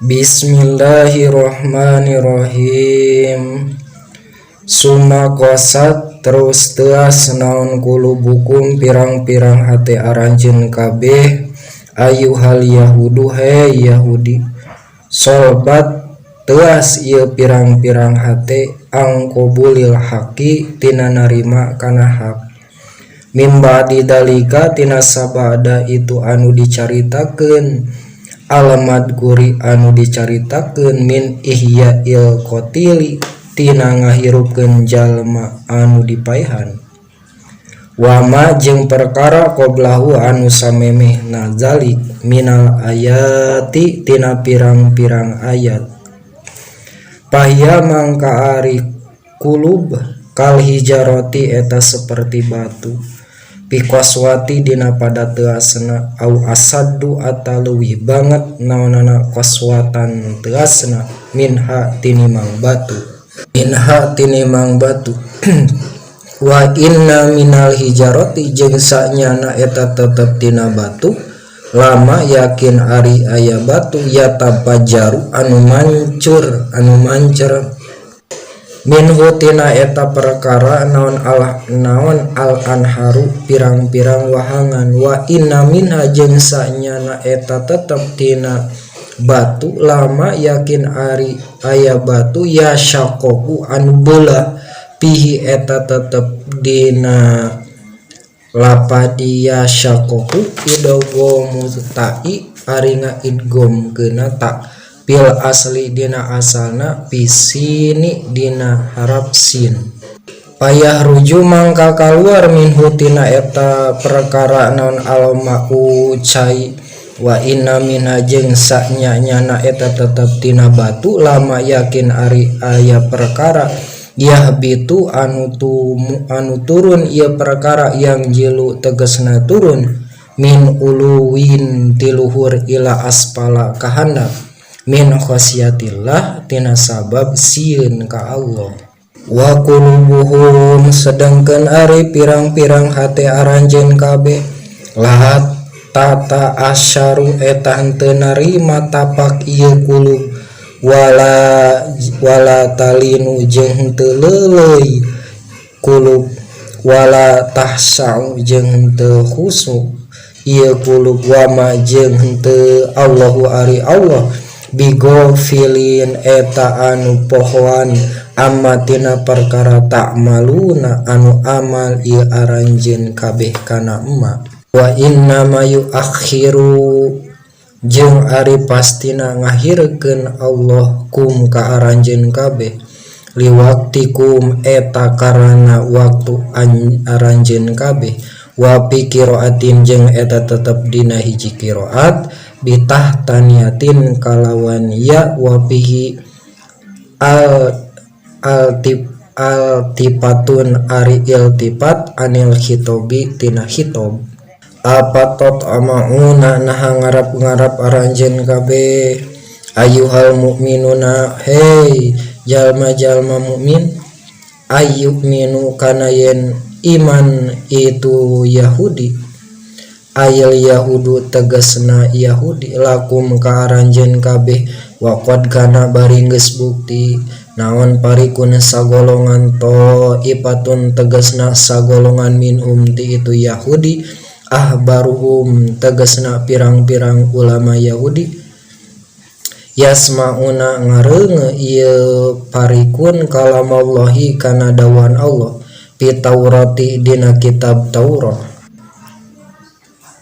Bismillahirrahmanirrahim. Summa qasat terus teas naon qulubukum pirang-pirang hate aranjeun kabeh ayyuhal yahudu he Yahudi solbat teas ieu pirang-pirang hate an qabulil haqi tina narima kana hak mim ba'di dalika tina sabada itu anu dicaritakeun al-madkuri anu dicaritakeun min ihya'il qatili tina ngahirupkeun jalma anu dipaehan wama jeung perkara qoblahu anu samemehna zalik minal ayati tina pirang-pirang ayat fahiya mangka ari kulub kal hijarati eta seperti batu fi qaswati dina pada teasna au asaddu atawa leuwih banget naonana qaswatan teasna minha tinimang batu minha tinimang batu wa inna minal hijarati jeung sanyana eta tetep tina batu lama yakin ari aya batu yatafajaru anu mancur anu mancer minhu tina eta perkara naon al anharu pirang-pirang wahangan wa inna minha jeung sanyana eta tetep tina batu lama yakin ari aya batu yasyaqqaqu anu beulah fihi eta tetep dina lapadi yasyaqqaqu idghamu ta'i ari ngaidghamkeunna ta fil asli dina asalna fisini dina harap sin payakhruju mangka kaluar minhu tina eta perkara naon alma'u cai wa inna minha jeung sanyana eta tetep tina batu lama yakin ari aya perkara yahbitu anu turun ieu perkara yang jilu tegasna turun min uluwin tiluhur ila aspala kahandap min khasyatillah tina sabab sieun ka Allah wa qulubuhum sedangkeun ari pirang-pirang hate aranjeun kabeh lahat tata asyaru eta henteu narima tapak ieu kulub wala talinu jeung henteu leuleuy kulub wala tahsa'u jeung henteu khusu ieu kulub wama jeung henteu Allahu ari Allah bighafilin eta anu pohoan amma tina perkara ta'maluna anu amal ieu aranjeun kabeh kana emma wa inna ma yuakhiru jeung ari pastina ngahirkeun Allah kum ka aranjeun kabeh liwaktikum eta karana waktu aranjeun kabeh wa fi qiraatin jeung eta tetep dina hiji qiraat bitah taniatin kalawan ya wa fihi altifatun ari iltifat anil khitobi tina khitob apatot amauna naha ngarap-ngarap aranjeun kabeh ayyuhal mu'minuna hey jalma-jalma mukmin ayyuminu kana yen iman itu Yahudi ayil Yahudu tegasna Yahudi lakum ka aranjeun kabeh waqad kana bari geus bukti naon parikun sagolongan to'ifatun tegasna sagolongan minhum ti itu Yahudi ahbaruhum tegasna pirang-pirang ulama Yahudi yasmauna ngareunge ieu parikun kalamallahi kana dawuhan Allah fi Taurati dina kitab Taurat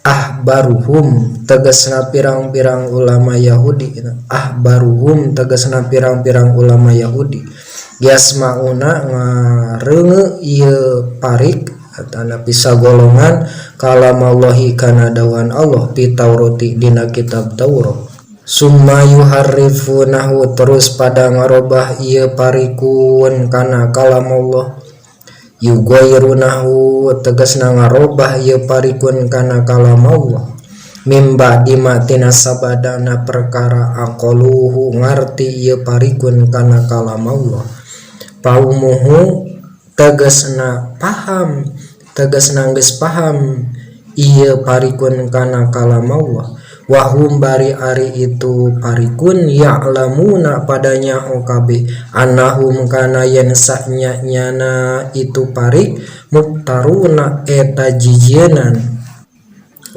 ahbaruhum tegasna pirang-pirang ulama Yahudi ahbaruhum tegasna pirang-pirang ulama Yahudi yasmauna ngareunge ieu parik atana bisa golongan kalamallahi kana dawuhan Allah fi Taurati dina kitab Taurat summa yuharrifunahu terus pada ngarobah ieu parikun kana kalam Allah yughayirunahu tegasna ngarobah ieu parikun kana kalam Allah mim ba'di ma tina sabadana perkara aqaluhu ngarti ieu parikun kana kalam Allah paumuhu tegasna paham tegasna geus paham ieu parikun kana kalam Allah Wahum bari ari itu parikun ya'lamuna pada nyaho kabeh annahum kana yen saknya nyana itu parik muktaruna eta jijienan.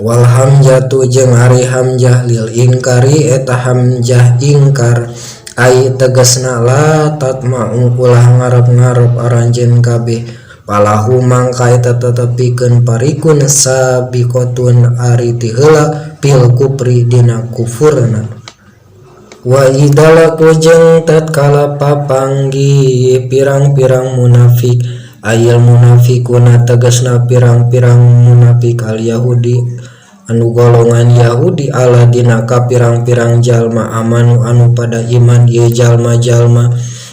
Wal hamzatu jeung ari hamzah lil ingkari eta hamzah ingkar ai tegasna la tatma'u ulah ngarep-ngarep aranjeun kabeh palahu mangka eta tetepikeun parikun sabiqatun ari ti heula fil kufri dina kufurna. Wa idalaku jeung tatkala papanggih pirang-pirang munafik ayil munafikuna tegasna pirang-pirang munafik al Yahudi anu golongan Yahudi ala dina ka pirang-pirang jalma amanu anu pada iman ieu jalma-jalma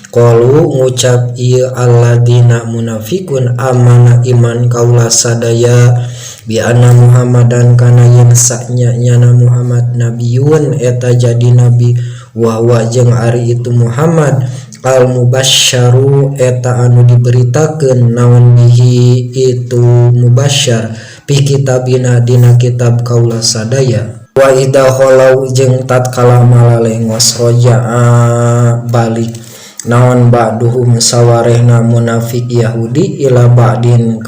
qalu ngucap ieu alladina munafikun amana iman kaula sadaya bi anna Muhammadan kana yen saknya nyana Muhammad nabiyun eta jadi nabi wa huwa jeung ari itu Muhammad al mubasyaru eta anu diberitakeun naon bihi itu mubasyar fi kitabina dina kitab kaula sadaya. Wa idza khalau jeung tatkala malalengos roja'a balik naon ba'duhum sawarehna munafik Yahudi ila ba'din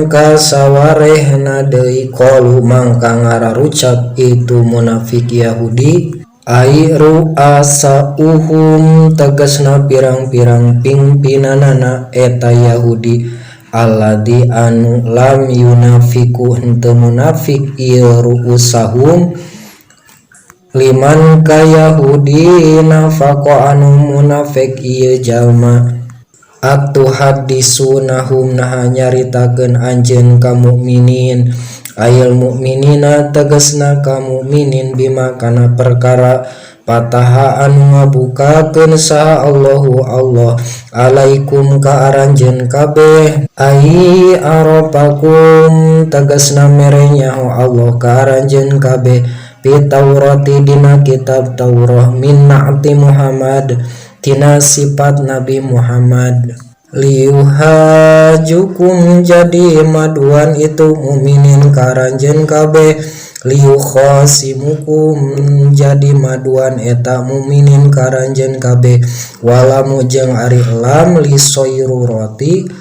ka sawarehna deui qalu mangka ngararucap itu munafik Yahudi ai ru'asauhum tegasna pirang-pirang pimpinanana eta Yahudi alladzi anu lam yunafiku henteu munafik ieu ru'usahum liman ka Yahudi nafaqa anu munafik ieu jalma atuh hadisunahum naha nyaritakeun anjeun ka mukminin ayil mukminina tegasna ka mukminin bima kana perkara pataha anu ngabukakeun saha Allahu Allah alaikum ka aranjeun kabeh ai arafakum tegasna mere nyaho Allah ka aranjeun kabeh fi Taurati dina kitab Taurah min na'ti Muhammad tina sifat Nabi Muhammad liuhajukum jadi maduan itu mukminin ka aranjeun kabeh liukhasimukum jadi maduan eta mukminin ka aranjeun kabeh walamu jeung ari lam lisoirurati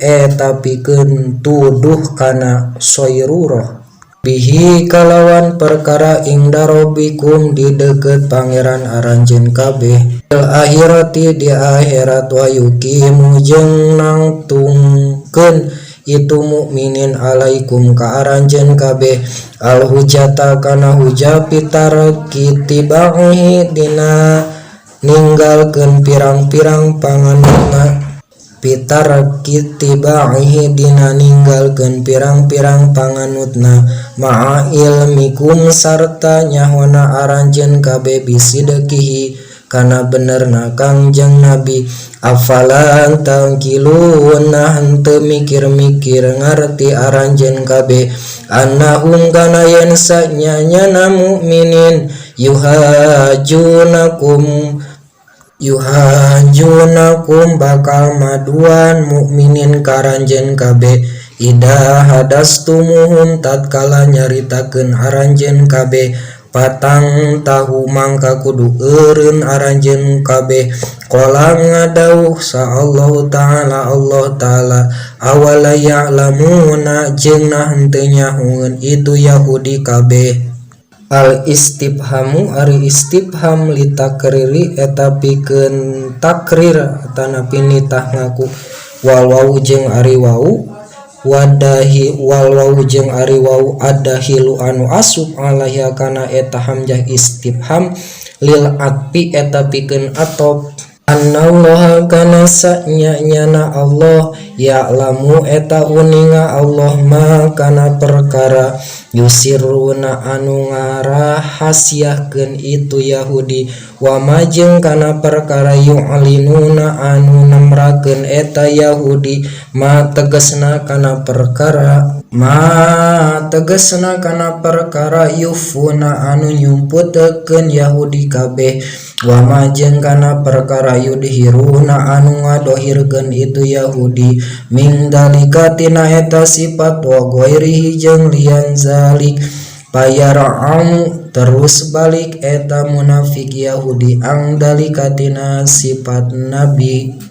eta pikeun tuduh kana soirurah bihi kalawan perkara ingda robbikum di deukeut pangeran aranjeun kabeh fil akhirati di akhirat wa yuqimu jeung nangtungkeun itu mukminin alaikum ka aranjeun kabeh al hujata kana hujah pitar kitibahi dina ninggalkeun pirang-pirang panganutna pitar kitibahi dina ninggalkeun pirang-pirang panganutna ma'a ilmikum sarta nyahona aranjeun kabeh bisidekihi kana benerna Kangjeng Nabi afala tangkiluna henteu mikir-mikir ngarti aranjeun kabeh annahum kana yen sanyana mukminin yuhajunakum bakal maduan mukminin karanjeun kabeh ida hadastumuhum tatkala nyaritakeun aranjeun kabeh patang tahu mangka kudu eureun aranjeun kabeh qala ngadauh sa Allah taala Allah taala awala ya'lamuna jeung nah henteu nyahoeun itu Yahudi kabeh. Al istifhamu ari istifham litakriri eta pikeun takrir atanapi nitah ngaku wal wau jeung ari wau wadahi wal wau jeung ari wau adahilu anu asup alaiha kana eta hamzah istifham lil atfi eta pikeun atop annallaha kana sanya nyana Allah ya'lamu eta uninga Allah ma kana perkara yusiruna anu ngarahasiakeun itu Yahudi wa ma jeung kana perkara yu'linuna anu nemrakeun eta Yahudi ma tegasna kana perkara. Ma tegesna kana perkara yufuna anu nyumputekeun Yahudi kabeh wa ma jeung kana perkara yudhiruna anu ngadohirkeun itu Yahudi min dalika tina eta sifat wa ghairihi jeung lian zalik payara'u terus balik eta munafik Yahudi ang dalika tina sifat nabi.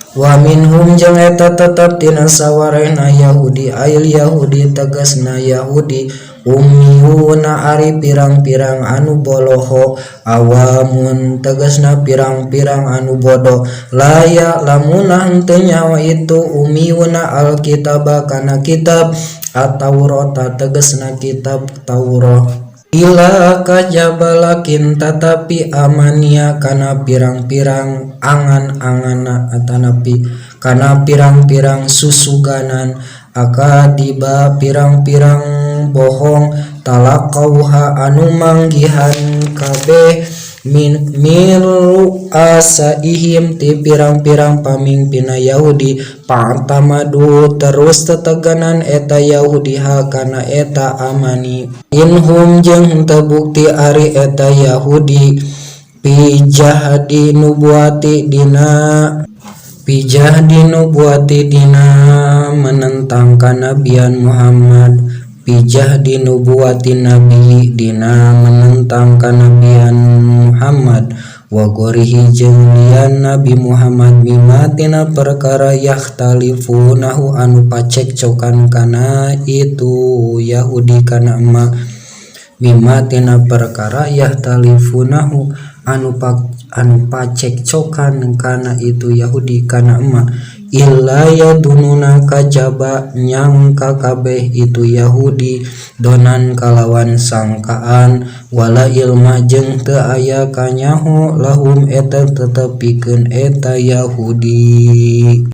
Wa minhum jeung eta tetep tina sawarehna Yahudi ail Yahudi tegasna Yahudi ummiyuna ari pirang-pirang anu boloho awamun tegasna pirang-pirang anu bodoh la ya'lamuna henteu nyaho itu ummiyuna alkitaba kana kitab at-Taurata tegasna kitab Taurat. Ila kajabalakin tatapi amania kana pirang-pirang angan-angana atanapi kana pirang-pirang susuganan akadiba pirang-pirang bohong talaqauha anu manggihan kabeh min milu asaihim ti pirang-pirang pamimpinna Yahudi pa'tamadu terus teteganan eta Yahudi ha kana eta amani inhum jeung henteu bukti ari eta Yahudi pijahdi nubuati dina pijahdi nubuati dina menentang kanabian Muhammad pijahdi nubuati nabi dina menentang kanabian Muhammad wa gorihi jeung lian Nabi Muhammad mimma tina perkara yakhtalifunahu anu pacekcokan kana itu Yahudi kana emma mimma tina perkara yahtalifunahu anu pacekcokan kana itu Yahudi kana emma illa yadununa kajaba nyangka kabeh itu Yahudi donan kalawan sangkaan wala ilma jeung teu aya kanyaho lahum eta tetep pikeun eta Yahudi.